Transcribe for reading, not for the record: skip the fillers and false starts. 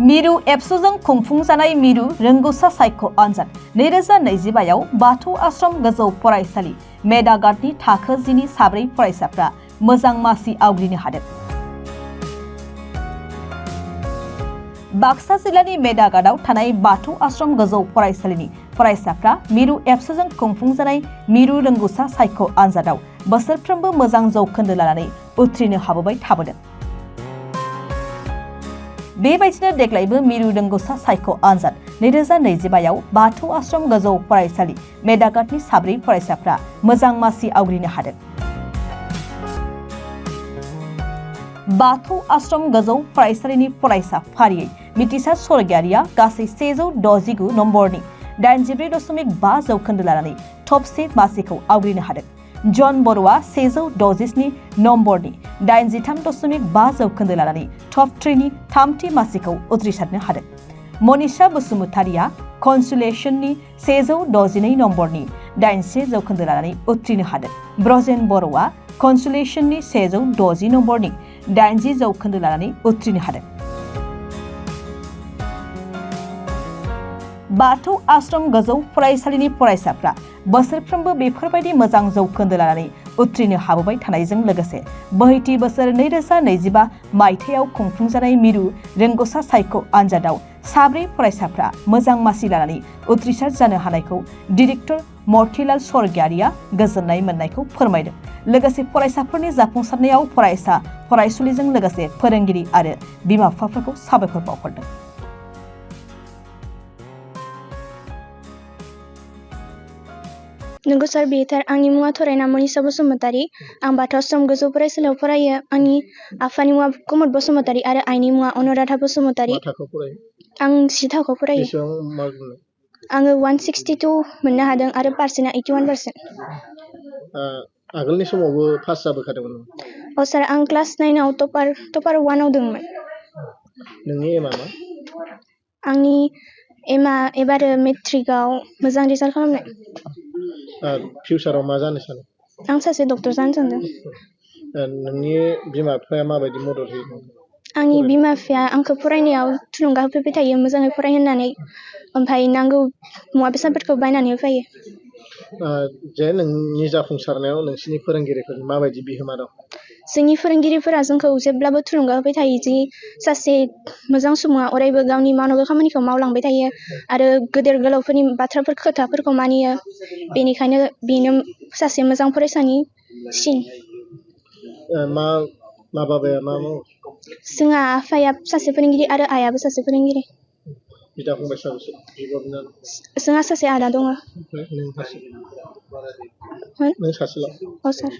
मिरु एबसुजों खुंफुंजानाय मिरु रोंगौसा सायख' आनजाद 2025आव बाथौ आश्रम गोजौ फरायसालि मेदागादनि थाखो 10नि साब्रै फरायसाफ्रा मोजां मासि आवग्रिनो हादों। बाक्सा जिल्लानि मेदागादाव थानाय बाथौ आश्रम गोजौ फरायसालिनि फरायसाफ्रा मिरु एबसुजों खुंफुंजानाय मिरु रोंगौसा सायख' आनजादाव बोसोरफ्रोमबो मोजां जौखोन्दो लानानै उथ्रिनो हाबोबाय थाबोदों। बेबायदिनो देग्लायबो मिरु रोंगौसा सायख' आनजाद 2025आव बाथौ आश्रम गोजौ फरायसालि मेदागादनि साब्रै फरायसाफ्रा मोजां मासि आवग्रिनो हादों। बाथौ आश्रम गोजौ फरायसालिनि फरायसा फारियै मिथिसार स्वर्गियारिया गासै 169 नम्बरनि 84.5 जौखोन्दो लानानै थबसे मासिखौ आवग्रिनो हादों। जन बर'आ 167 नम्बरनि 83.5 जौखोन्दो लानानै टप 3नि थामथि मासिखौ उथ्रिसारनो हादों। मनीषा बसुमतारिया कनसुलेशननि 162 नम्बरनि 81 जौखोन्दो लानानै उथ्रिनो हादों। ब्रजेन बर'आ कनसुलेशननि 160 नम्बरनि 80 जौखोन्दो लानानै उथ्रिनो हादों। बाथौ आश्रम गोजौ फरायसालिनि फरायसाफ्रा बोसोरफ्रोमबो बेफोरबायदि मोजां जौखोन्दो लानानै उथ्रिनो हाबोबाय थानायजों लोगोसे बोहैथि बोसोर 2025 मायथाइयाव खुंफुंजानाय मिरु रोंगौसा सायख' आनजादाव साब्रै फरायसाफ्रा मोजां मासि लानानै उथ्रिसार जानो हानायखौ डिरेक्टर मर्तिलाल स्वर्गियारिया गोजोननाय मोननायखौ फोरमायदों। लोगोसे फरायसाफोरनि जाफुंसारनायाव फरायसा फरायसुलिजों लोगोसे फोरोंगिरि आरो बिमा बिफाफोरखौ साबायखर बावहरदों। नंगौ सार बेथार आंनि मुङा थरायना मनीषा बसुमतारी आं बाथौ आश्रम गोजौ फरायसालियाव फरायो। आंनि आफानि मुङा कुमुद बसुमतारी आरो आइनि मुङा अनुराधा बसुमतारी। आं 10 थाखोआव फरायो। आङो 162 मोननो हादों आरो पार्सेन्टआ 81%। आगोलनि समावबो पास जाबोखादोंमोन। अ सार आं क्लास 9 आव टपार 1 आव दंमोन। नोंनि एमआ मा? आंनि एमआ एबार मेट्रिकआव मोजां रिजाल्ट खालामनाय। फिउचाराव मा जानो सानो? आं सासे डक्टर जानो सानदों। नोंनि बिमा बिफाया माबायदि मदद होयो? आंनि बिमा बिफाया आंखौ फरायनायाव थुलुंगा होफैबाय थायो मोजाङै फराय होननानै। ओमफ्राय नांगौ मुवा बेसादफोरखौ बायनानै होफैयो। जे नोंनि जाफुंसारनायाव नोंसिनि फोरोंगिरिफोरनि माबायदि बिहोमा दं? जोंनि फोरोंगिरिफोरा जोंखौ जेब्लाबो थुलुंगा होबाय थायो जि सासे मोजां सुबुङा अरायबो गावनि मावनांगौ खामानिखौ मावलांबाय थायो आरो गेदेर गोलावफोरनि खोथाफोरखौ मानियो। बेनिखायनो बेनो सासे मोजां फरायसानि सिन। मा बाबाया मा मावो? जोंहा आफाया सासे फोरोंगिरि आरो आइयाबो सासे फोरोंगिरि। बिदा फंबाय साबेसे? जोंहा सासे आदा दङ। नों सासेल'? अ सार।